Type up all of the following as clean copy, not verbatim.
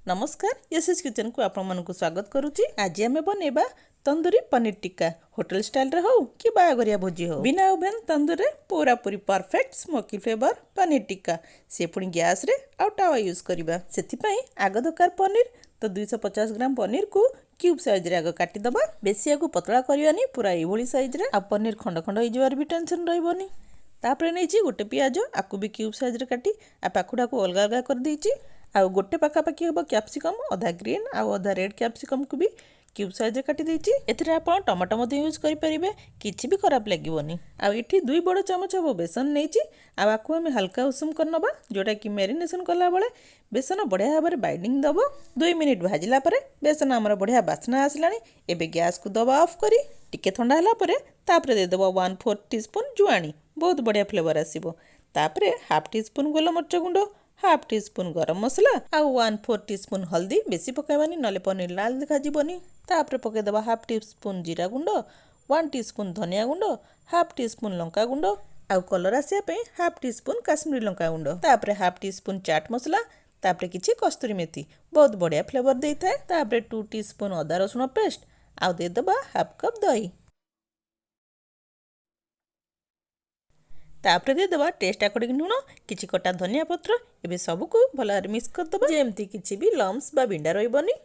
ନମସ୍କାର, ଏସ୍ କିଚେନ୍କୁ ଆପଣମାନଙ୍କୁ ସ୍ୱାଗତ କରୁଛି। ଆଜି ଆମେ ବନେଇବା ତନ୍ଦୁରୀ ପନିର ଟିକ୍କା। ହୋଟେଲ ଷ୍ଟାଇଲରେ ହଉ କି ବାହାଘରିଆ ଭୋଜି ହଉ, ବିନା ଓଭେନ୍ ତନ୍ଦୁରରେ ପୁରାପୁରି perfect smoky flavour paneer tikka. ସେ ପୁଣି ଗ୍ୟାସ୍ରେ ଆଉ ତାୱା ୟୁଜ୍ କରିବା। ସେଥିପାଇଁ ଆଗ ଦରକାର ପନିର। ତ 250 ଗ୍ରାମ ପନିରକୁ କ୍ୟୁବ୍ ସାଇଜ୍ରେ ଆଗ କାଟିଦେବା। ବେଶୀ ଆକୁ ପତଳା କରିବାନି, ପୁରା ଏଇଭଳି ସାଇଜ୍ରେ। ଆଉ ପନିର ଖଣ୍ଡ ଖଣ୍ଡ ହେଇଯିବାର ବି ଟେନସନ୍ ରହିବନି। ତାପରେ ନେଇଛି ଗୋଟେ ପିଆଜ, ଆକୁ ବି କ୍ୟୁବ୍ ସାଇଜ୍ରେ କାଟି ଆଉ ପାଖୁଡ଼ାକୁ ଅଲଗା ଅଲଗା କରିଦେଇଛି। ଆଉ ଗୋଟେ ପାଖାପାଖି ହେବ କ୍ୟାପ୍ସିକମ୍, ଅଧା ଗ୍ରୀନ୍ ଆଉ ଅଧା ରେଡ୍ କ୍ୟାପ୍ସିକମ୍କୁ ବି କ୍ୟୁବ୍ ସାଇଜ୍ରେ କାଟି ଦେଇଛି। ଏଥିରେ ଆପଣ ଟମାଟୋ ମଧ୍ୟ ୟୁଜ୍ କରିପାରିବେ, କିଛି ବି ଖରାପ ଲାଗିବନି। ଆଉ ଏଠି 2 ବଡ଼ ଚାମଚ ହେବ ବେସନ ନେଇଛି। ଆଉ ଆକୁ ଆମେ ହାଲକା ଉଷୁମ କରିନେବା, ଯେଉଁଟାକି ମ୍ୟାରିନେସନ୍ କଲାବେଳେ ବେସନ ବଢ଼ିଆ ଭାବରେ ବାଇଣ୍ଡିଂ ଦେବ। 2 ମିନିଟ୍ ଭାଜିଲା ପରେ ବେସନ ଆମର ବଢ଼ିଆ ବାସ୍ନା ଆସିଲାଣି। ଏବେ ଗ୍ୟାସ୍କୁ ଦେବା ଅଫ୍ କରି ଟିକେ ଥଣ୍ଡା ହେଲା ପରେ ତାପରେ ଦେଇଦେବ 1/4 ଟି ସ୍ପୁନ୍ ଜୁଆଣି, ବହୁତ ବଢ଼ିଆ ଫ୍ଲେଭର ଆସିବ। ତାପରେ ହାଫ୍ ଟି ସ୍ପୁନ୍ ଗୋଲମରିଚ ଗୁଣ୍ଡ, ହାଫ୍ ଟି ସ୍ପୁନ୍ ଗରମ ମସଲା ଆଉ 1/4 ଟି ସ୍ପୁନ୍ ହଳଦୀ। ବେଶୀ ପକାଇବାନି, ନହେଲେ ପନିର ଲାଲ ଦେଖାଯିବନି। ତାପରେ ପକାଇଦେବା ହାଫ୍ ଟି ସ୍ପୁନ୍ ଜିରା ଗୁଣ୍ଡ, 1 ଟି ସ୍ପୁନ୍ ଧନିଆ ଗୁଣ୍ଡ, ହାଫ୍ ଟି ସ୍ପୁନ୍ ଲଙ୍କା ଗୁଣ୍ଡ ଆଉ କଲର୍ ଆସିବା ପାଇଁ ହାଫ୍ ଟି ସ୍ପୁନ୍ କାଶ୍ମୀରୀ ଲଙ୍କା ଗୁଣ୍ଡ। ତାପରେ ହାଫ୍ ଟି ସ୍ପୁନ୍ ଚାଟ୍ ମସଲା, ତାପରେ କିଛି କସ୍ତୁରୀ ମେଥି, ବହୁତ ବଢ଼ିଆ ଫ୍ଲେଭର ଦେଇଥାଏ। ତାପରେ 2 ଟି ସ୍ପୁନ୍ ଅଦା ରସୁଣ ପେଷ୍ଟ ଆଉ ଦେଇଦେବା ହାଫ୍ କପ୍ ଦହି। ତାପରେ ଦେଇଦେବା ଟେଷ୍ଟ ଆକର୍ଡ଼ିଂ ଲୁଣ, କିଛି କଟା ଧନିଆ ପତ୍ର। ଏବେ ସବୁକୁ ଭଲ ଭାବରେ ମିକ୍ସ କରିଦେବା, ଯେମିତି କିଛି ବି ଲମ୍ସ ବା ବିଣ୍ଡା ରହିବନି।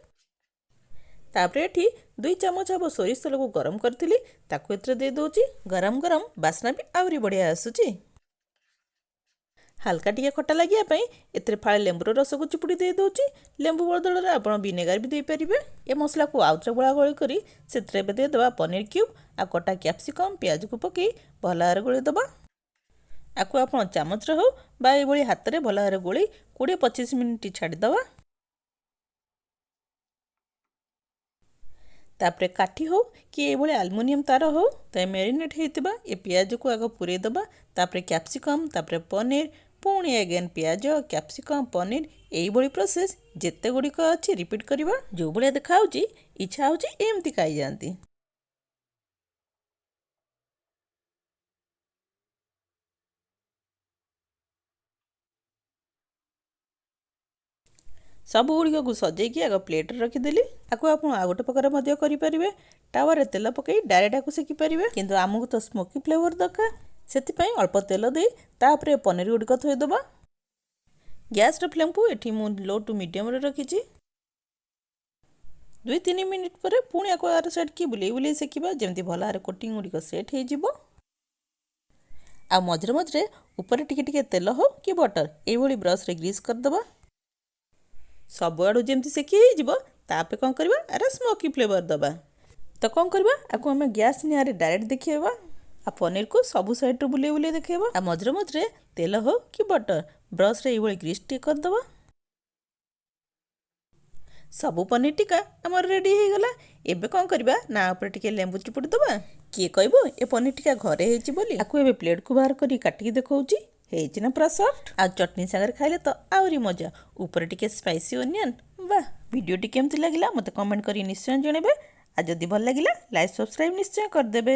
ତାପରେ ଏଠି 2 ଚାମଚ ହେବ ସୋରିଷ ତେଲକୁ ଗରମ କରିଥିଲି, ତାକୁ ଏଥିରେ ଦେଇଦେଉଛି। ଗରମ ଗରମ ବାସ୍ନା ବି ଆହୁରି ବଢ଼ିଆ ଆସୁଛି। ହାଲକା ଟିକେ ଖଟା ଲାଗିବା ପାଇଁ ଏଥିରେ ଫାଳେ ଲେମ୍ବୁର ରସକୁ ଚିପୁଡ଼ି ଦେଇଦେଉଛି। ଲେମ୍ବୁ ବଦଳରେ ଆପଣ ଭିନେଗାର ବି ଦେଇପାରିବେ। ଏ ମସଲାକୁ ଆଉଥରେ ଗୋଳା ଗୋଳି କରି ସେଥିରେ ଏବେ ଦେଇଦେବା ପନିର କ୍ୟୁବ୍ ଆଉ କଟା କ୍ୟାପ୍ସିକମ୍, ପିଆଜକୁ ପକାଇ ଭଲ ଭାବରେ ଗୋଳେଇ ଦେବା। ଆକୁ ଆପଣ ଚାମଚରେ ହଉ ବା ଏଇଭଳି ହାତରେ ଭଲ ଭାବରେ ଗୋଳେଇ 20-25 ମିନିଟ୍ ଛାଡ଼ିଦେବା। ତାପରେ କାଠି ହଉ କି ଏଇଭଳି ଆଲୁମିନିୟମ ତାର ହଉ, ତ ମ୍ୟାରିନେଟ୍ ହେଇଥିବା ଏ ପିଆଜକୁ ଆଗ ପୂରେଇ ଦେବା, ତାପରେ କ୍ୟାପ୍ସିକମ୍, ତାପରେ ପନିର, ପୁଣି ଏଗେନ୍ ପିଆଜ, କ୍ୟାପ୍ସିକମ୍, ପନିର। ଏଇଭଳି ପ୍ରୋସେସ୍ ଯେତେ ଗୁଡ଼ିକ ଅଛି ରିପିଟ୍ କରିବା। ଯେଉଁ ଭଳିଆ ଦେଖାହେଉଛି, ଇଚ୍ଛା ହେଉଛି ଏମିତି ଖାଇଯାଆନ୍ତି। ସବୁ ଗୁଡ଼ିକକୁ ସଜେଇକି ଆଗ ପ୍ଲେଟ୍ରେ ରଖିଦେଲି। ଆକୁ ଆପଣ ଆଉ ଗୋଟେ ପ୍ରକାର ମଧ୍ୟ କରିପାରିବେ। ତାୱାରେ ତେଲ ପକାଇ ଡାଇରେକ୍ଟ ଆକୁ ସେକିପାରିବେ, କିନ୍ତୁ ଆମକୁ ତ ସ୍ମୋକି ଫ୍ଲେଭର ଦରକାର। ସେଥିପାଇଁ ଅଳ୍ପ ତେଲ ଦେଇ ତାପରେ ପନିର ଗୁଡ଼ିକ ଥୋଇଦେବା। ଗ୍ୟାସ୍ର ଫ୍ଲେମ୍କୁ ଏଠି ମୁଁ ଲୋ ଟୁ ମିଡ଼ିୟମରେ ରଖିଛି। 2-3 ମିନିଟ୍ ପରେ ପୁଣି ଆକୁ ଆର ସାଇଡ଼୍କି ବୁଲେଇ ବୁଲେଇ ସେକିବା, ଯେମିତି ଭଲ ଭାବରେ କୋଟିଂ ଗୁଡ଼ିକ ସେଟ୍ ହେଇଯିବ। ଆଉ ମଝିରେ ମଝିରେ ଉପରେ ଟିକେ ଟିକେ ତେଲ ହଉ କି ବଟର ଏଇଭଳି ବ୍ରସ୍ରେ ଗ୍ରୀସ୍ କରିଦେବା। ସବୁଆଡ଼ୁ ଯେମିତି ସେକି ହେଇଯିବ, ତାପରେ କ'ଣ କରିବା? ଆର ସ୍ମୋକି ଫ୍ଲେଭର ଦେବା। ତ କ'ଣ କରିବା? ଆକୁ ଆମେ ଗ୍ୟାସ୍ ନିଆଁରେ ଡାଇରେକ୍ଟ ଦେଖେଇବା ଆଉ ପନିରକୁ ସବୁ ସାଇଡ଼୍ରୁ ବୁଲେଇ ବୁଲେଇ ଦେଖେଇବା। ଆଉ ମଝିରେ ମଝିରେ ତେଲ ହଉ କି ବଟର ବ୍ରସ୍ରେ ଏଇଭଳି ଗ୍ରୀସ୍ ଟିକେ କରିଦେବା। ସବୁ ପନିର ଟିକା ଆମର ରେଡ଼ି ହେଇଗଲା। ଏବେ କ'ଣ କରିବା ନା ଉପରେ ଟିକେ ଲେମ୍ବୁ ଚିପୁଡ଼ି ଦେବା। କିଏ କହିବ ଏ ପନିର ଟିକା ଘରେ ହେଇଛି ବୋଲି? ଆକୁ ଏବେ ପ୍ଲେଟ୍କୁ ବାହାର କରି କାଟିକି ଦେଖାଉଛି, ହେଇଛି ନା ପୁରା ସଫ୍ଟ। ଆଉ ଚଟଣି ସାଙ୍ଗରେ ଖାଇଲେ ତ ଆହୁରି ମଜା। ଉପରେ ଟିକେ ସ୍ପାଇସି ଓନିଅନ୍, ବାহ! ଭିଡ଼ିଓଟି କେମିତି ଲାଗିଲା ମୋତେ କମେଣ୍ଟ କରି ନିଶ୍ଚୟ ଜଣାଇବେ। ଆଉ ଯଦି ଭଲ ଲାଗିଲା, ଲାଇକ୍ ସବସ୍କ୍ରାଇବ୍ ନିଶ୍ଚୟ କରିଦେବେ।